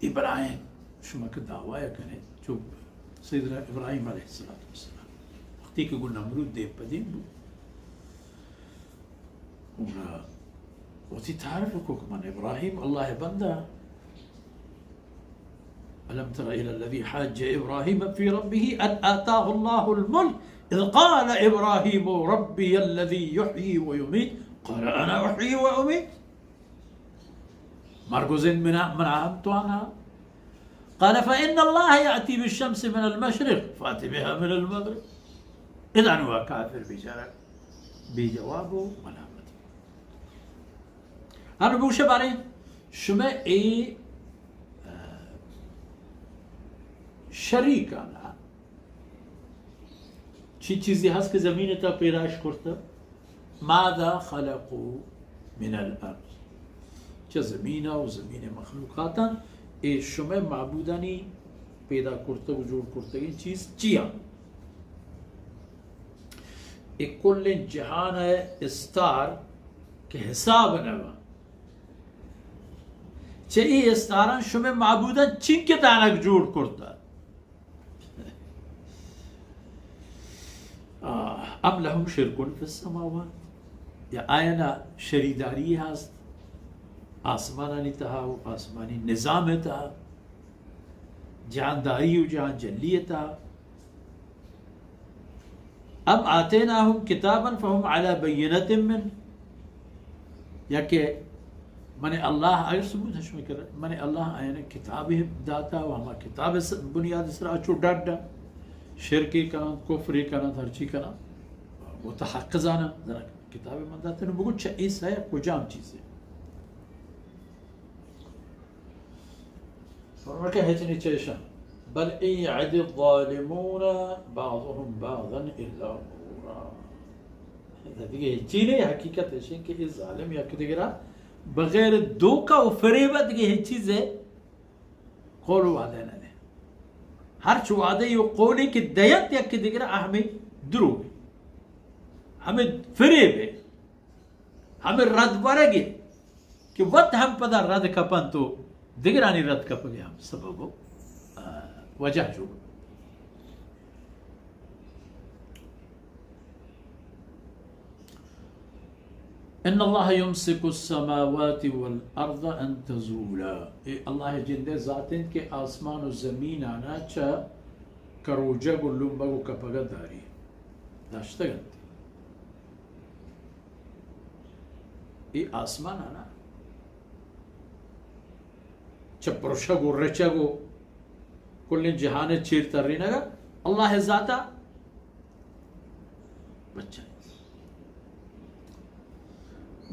ابراہیم، شما کہ دعوی کنے، چو سیدنا ابراہیم علیہ الصلوۃ والسلام وقتی کہ گو نمرود دیم پہ دیم بو، گڑا وتی تعارف کو کہ من ابراہیم، اللہ بندہ. الم تر الی الذی حاج ابراہیم فی ربه ان آتاه اللہ الملک اذ قال ابراہیم ربی الذی یحیی و یمیت قال انا احیی و امیت. مرگ و زند منا، منا ہم توانا. قال فإن الله يأتي بالشمس من المشرق فأت بها من المغرب. اذا ہوا کافر بیچارہ بے جواب و ملامت. ہر بوشہ بارے شمع اے، آ، شریکانا چی چیزی ہست کہ زمین تا پیدائش کرتہ؟ ماذا خلقوا من الارض؟ چہ زمین و زمین مخلوقاتاں اے شمع معبودانی پیدا کرتگ و جوڑ کرتگیں چیز چیاں؟ اے کلیں جہان استار کہ حساب نہ باں، چہ اے استاراں شمع معبوداں چینکہ دانگ جوڑ کرتہ؟ آ، ام لهم شرک فی السماوات، یا آیانا شریداری ہست آسمانانی تہا و آسمانی نظام تہا، جہانداری و جہان جلی تہا. ام آتیناہم کتابا فہم علی بینۃ منہ، یا کہ من اللہ، آیا ثبوت ہشمی کرے، من اللہ آیانا کتابے داتا و ہما کتاب س-، بنیاد سرا چو ڈڈ شرکے کنن، کفرے کنن، ہرچی کنن، متحق زانن، زانن کتاب من داتا، نو بگو چہ اے سہ کجام چیزے؟ فرمائے کہ ہچ نی چیشاں، بل ان یعد الظالمون بعضهم بعضا الا غرورا. دگہ ہچی نہیں، حقیقت ایشیں کہ اے ظالم یک دگرا بغیر دھوکہ و فریب دگہ ہچ چیزے قول و وعدہ نہ دے. ہرچ وعدہ و قولی کہ دینت یک دگرا ہمے دروگ، ہمے فریب، ہمے رد ورگ کہ وت ہم پدا رد کپنت و دگرانی رد کپگ ہم سبب و، آ، وجہ جوڑ. ان اللہ یمسک السماوات والارض ان تزولا. اے اللہ جندے ذات انت کہ آسمان و زمین آنا چہ کروجگ و لمبگ و کپگ داری، داشتگ انت. اے آسمان آنا چہ پرشگ و رچگ و کلیں جہان چیر ترینگ اللہ ذاتا بچائیں.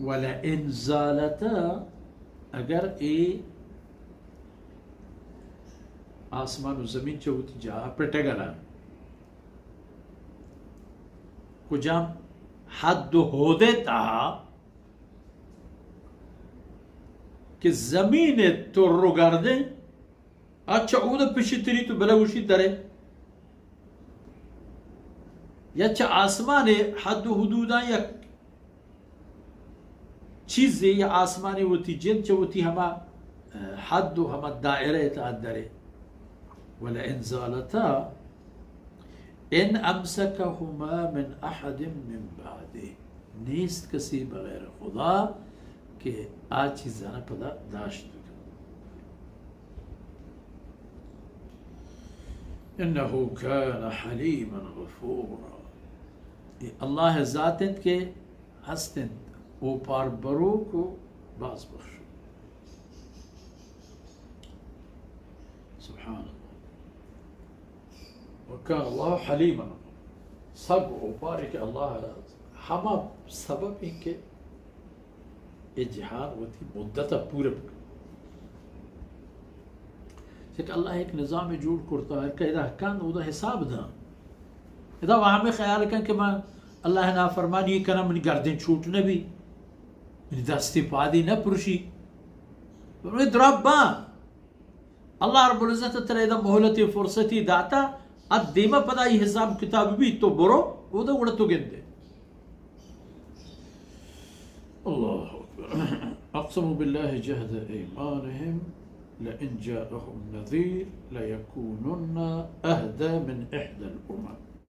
ولئن زالتا، اگر اے آسمان و زمین چہ وتی جاہ پٹگلا، کجام حد و حدے تہا کہ زمین تر و گردیں، آ چہ اود پشتری تو بلگوشی درے، یا چہ آسمان حد و حدوداں یک چیزے یا آسمانی وتی جند چہ وتی ہما، اه، حد و ہما دائرہ تہا درے. ولئن زالتا ان امسکهما من احد من بعده، نیست کسی بغیر خدا کہ آ چیزانا پدا داشت بکن. انه کان حلیما غفورا. اے اللہ ذات انت کہ ہست انت اوپار بروک و باز بخشوک. سبحان اللہ. وکان اللہ حلیما. سک اوپارے کہ اللہ ہما سبب انت کہ اے جہان وتی مدت ء پورہ بکن. چہ کہ اللہ یک نظام جوڑ کرتا، ہر کہ ادا کن، اودا حساب داں. ادا وہ ہمیں خیال کن کہ من اللہ نافرمانی کنم، منی گردن چوٹ نہ بی، منی دستی پادی نہ پرشی. منی درب باں. اللہ رب العزت ترا ادا مہلتی فرصتی داتا، اد دیما پدا ای حساب کتاب بی، تو برو، اودا گڑا تو گندے. اللہ اکبر. اقسموا باللہ جہد ایمانہم. لئن جاءهم نذير ليكونن أهدى من إحدى الأمم.